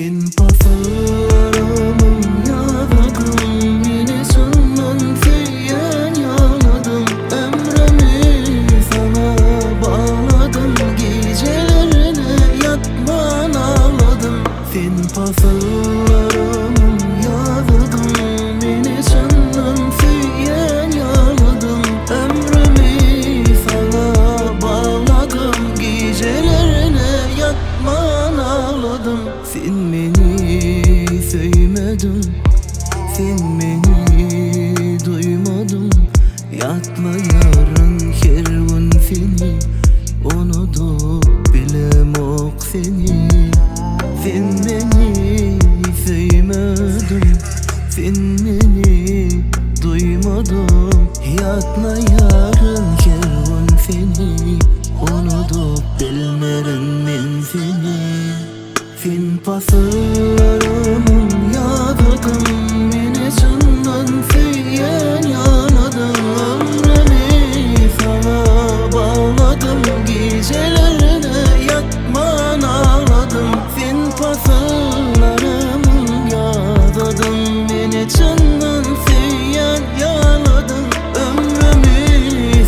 Sen pasyllarymyň ýazydyň Meni çyndan söýýän ýalydyň Ömrümi saňa bagladym Gijelerine ýatman agladym Sen pasyllarymyň ýazydyň Meni çyndan söýýän ýalydyň Ömrümi saňa bagladym Gijelerine ýatman agladym Sen meni söýmediň Sen meni duýmadyň Ýatlaýaryn her gün seni Unudyp bilemok seni Sen meni söýmediň Sen meni duýmadyň Ýatlaýaryn her gün seni Unudyp bilmerin men seni Sen pasyllarymyň ýazydyň Meni çyndan söýýän ýalydyň Ömrümi saňa bagladym Gijelerine ýatman agladym Sen pasyllarymyň ýazydyň Meni çyndan söýýän ýalydyň Ömrümi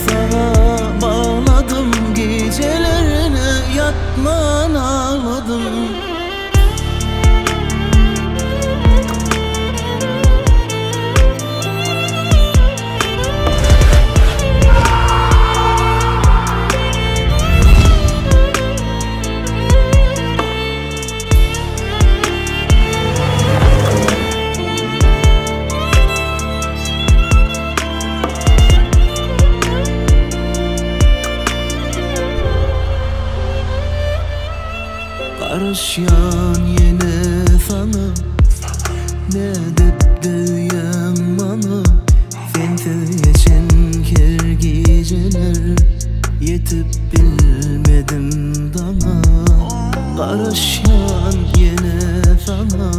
saňa bagladym Gijelerine ýatman agladym. Garaşýan ýene saňa Nädip döýýäň maňa Sensiz geçen her gijeler Ýetip bilmedim daňa Garaşýan ýene saňa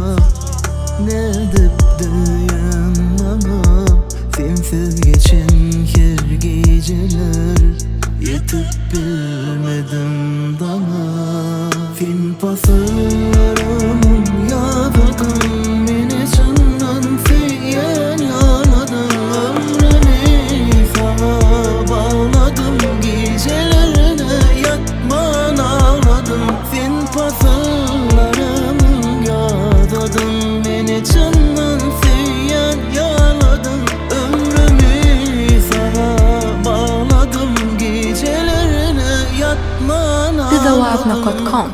Nädip döýýäň maňa Sensiz geçen her gijeler Ýetip bilmedim daňa Sen pasyllarymyň ýazydyň Meni çyndan söýýän ýalydyň Ömrümi saňa bagladym Gijelerine ýatman agladym Sen pasyllarymyň ýazydyň Meni çyndan söýýän ýalydyň Ömrümi saňa bagladym Gijelerine ýatman agladym. Dizawaz.com.